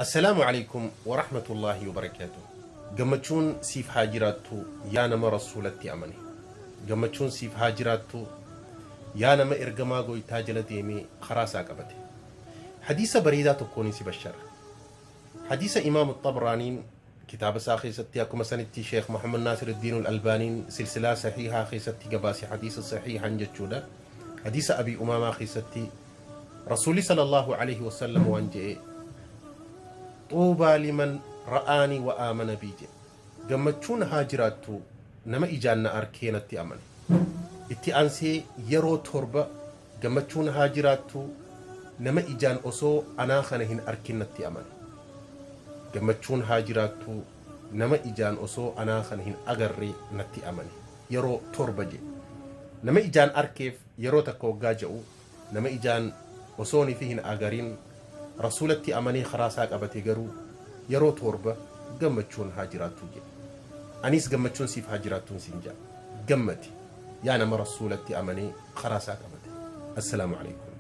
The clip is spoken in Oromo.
Assalaamu Aleykum Warahmatullaahi Wabarakaatuh Gammachuun siif haa jiraattu yaa nama Rasuulatti amane. Gammachuun siif haa jiraattu yaa nama ergamaa Gooytaa jala deemee karaa isaa qabate. Hadiisa bareedaa tokkoonin si bashara. Hadiisa Imaamu Xabraaniin kitaaba isaa keessatti akkuma sanitti Sheekh Muhammad Naasiruddiinul Albaaniin silsilaa sahiihaa keessatti gabaase hadiisa sahiihan jechuudha. Hadiisa Abii Umaamaa keessatti Rasuulli sallallahu alaihi wasallam waan je'e xuubaa liman ra'aanii wa aamana bii jedhe. Gammachuun haa jiraattu nama ijaan na arkee natti amane. Itti aansee yeroo 7 gammachuun haa jiraattu nama ijaan osoo anaa kana hin arkin natti amane. Gammachuun haa jiraattu nama ijaan osoo anaa kana hin agarre natti amane. Yeroo 7 jedhe. Nama ijaan arkeef yeroo takka waggaa ja'u Nama ijaan osoonifi hin agarin Rasuulatti amanee karaa isaa qabate garuu yeroo 7 gammachuun haa jiraattuu jedhe. Aniis gammachuun siif haa jiraattuun siin ja'a. Gammadi yaa nama Rasuulatti amanee karaa isaa qabate. Assalaamu Aleykum.